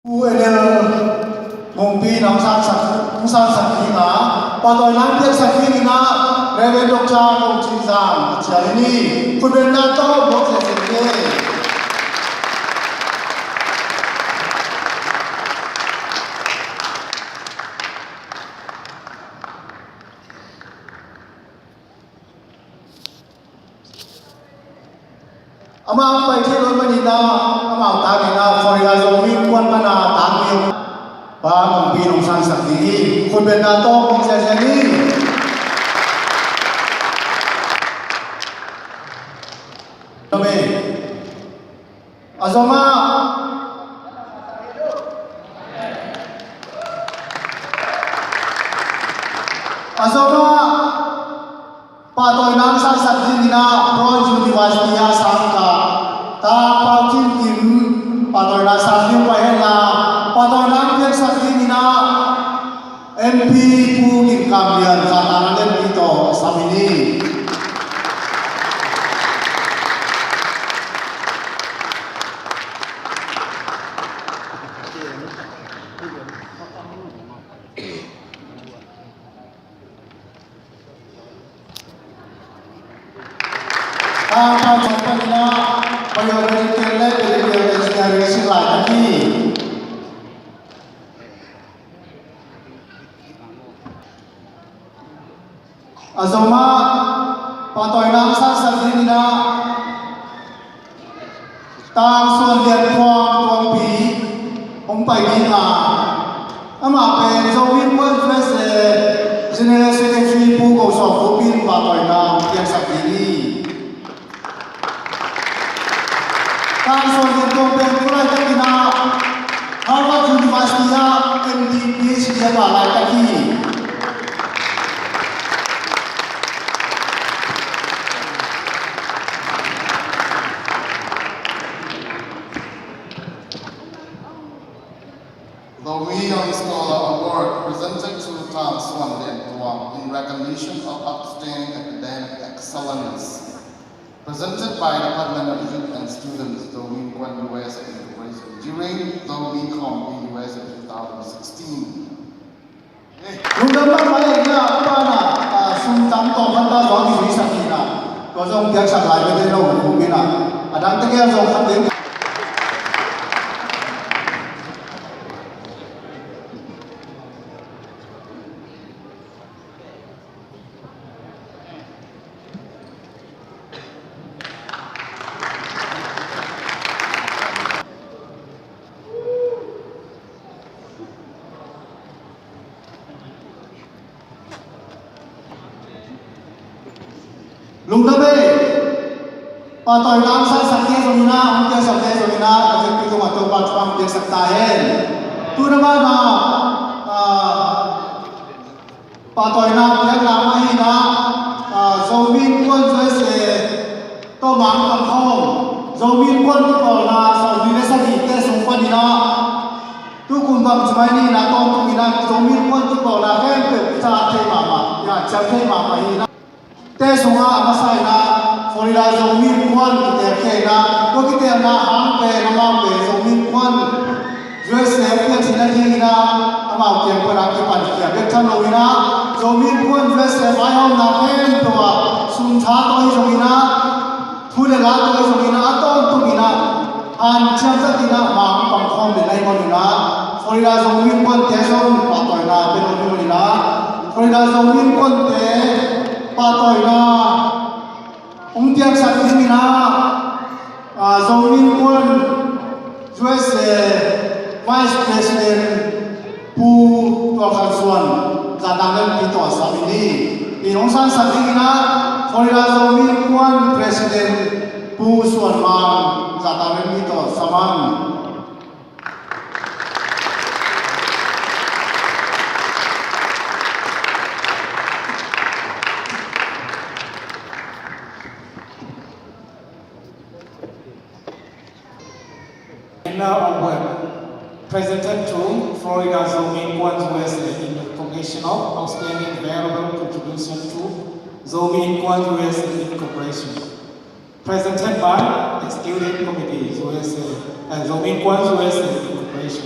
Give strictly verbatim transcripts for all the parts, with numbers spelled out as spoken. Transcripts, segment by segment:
Pu Enel Mungpi nong sangsak, nong sangsak ding a, pahtawi nang piaksak dingin ah Reverend Doctor Kong Cin Zang a cial in hi. Khutbetna tawh buak sese ni. Amau pai thei lo manin ah, amau tangin ah Florida Zomi Innkuan man a tangin Pa Mungpi nong sangsak ding hi. Khutbetna tawh buak sese ni. Amen. A zom ah, a zom ah, pahtawina sangsak dingin ah Brown University a sangkah Tang Pau Cin Kim pahtawina sang ding uh pai henla, pahtawina piaksak dingin ah M P Pu Gin Kam Lian, Zahtaknang M P tawh sam in hi. Tang Pau Cin Kim panin ah biomedical le medical engineering sin laitak hi. A zom ah, pahtawina sangsak dingin ah Tang Suan Lian Thuang Tuangpi hong pai ding a, amah pen Zomi Innkuan U S A General Secretary Pu Go Sawm Khup in pahtawina hong piaksak ding hi. Tang Suan Lian Thuang pen tu laitakin ah Harvard University ah M D, P H D a ngah laitak hi. The Wi Young Scholar Award presented to Tang Suan Lian Thuang in recognition of outstanding academic excellence. Presented by Department of Youth and Students, Zomi Innkuan U S A Incorporation, during Zomi Conf in U S A two thousand sixteen. Lungdam mahmah ei, na, a pa na, a, sum tam tawm khat ta zong kizui sak hi na. Tua zong piaksak lai bek ei lo, kum hi na. A dang te kia zong khat ding. Lungdam ei. Pahtawina hong sangsak te zong hi na, hong piaksak te zong hi na, a zikpi tungah Topa thupha hong piaksak ta hen. Tu na mah na, ah, pahtawina piakna mah hi na, ah, Zomi Innkuan U S A tawh mangpang khawm, Zomi Innkuan kipawlna sawmli le sagihte sung panin ah, tukum bang ci mai ni na, tawntung in ah Zomi Innkuan kipawlna khempeuh kicak thei mahmah, ya, ciam thei mahmah hi na. Te sungah a masa in ah Florida Zomi Innkuan kitelkhia in ah, tua kitelna hang pen amau pen Zomi Innkuan U S A piancil nading in ah amau kiang pan a kipankhia bek tham lo in ah, Zomi Innkuan U S A vaihawmna khempeuh ah sum tha tawh hi zong in ah, thu le la tawh hi zong in ah, a tawntung in ah hanciam zat in ah mangpang khawm le na hi mawk in ah, Florida Zomi Innkuante zong pahtawina pia lo hi mawk in ah, Florida Zomi Innkuante pahtawina hong piaksak dingin ah, ah, Zomi Innkuan U S A Vice President Pu Tual Khan Suan, Zahtaknang M P tawh sam in hi. In hong sangsak dingin ah Florida Zomi Innkuan President Pu Suan Mang, Zahtaknang M P tawh sam ang. Honor Award presented to Florida Zomi Innkuan U S A in recognition of outstanding valuable contribution to Zomi Innkuan U S A Incorporation. Presented by Executive Committee U S A and Zomi Innkuan U S A Incorporation.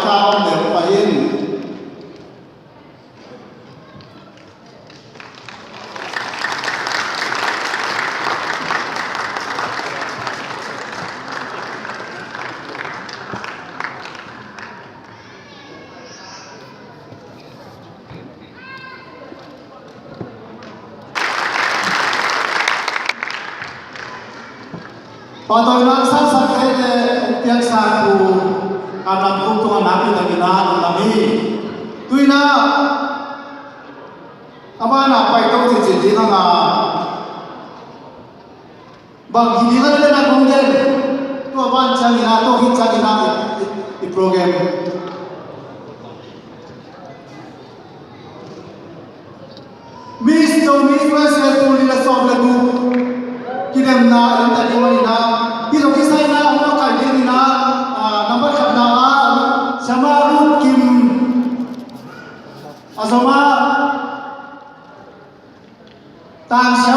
kha om leh pai in. Pahtawina sangsak kei le piaksa ku kamlam kum tunga nakpi takin a lungdam hi. Tuina a bana pai to cincin ding a nga. Bang hi ding a le na kong den. Tua ban ciangin a, tua khit ciangin a i, i, i program. Miss Zomi Festival tul nih le sawm le guk kidemna en ta ding manin a, hi zong kisai na hong kai ding in a, ah, number khatna a Siama Ruth Kim a zom a, tang siam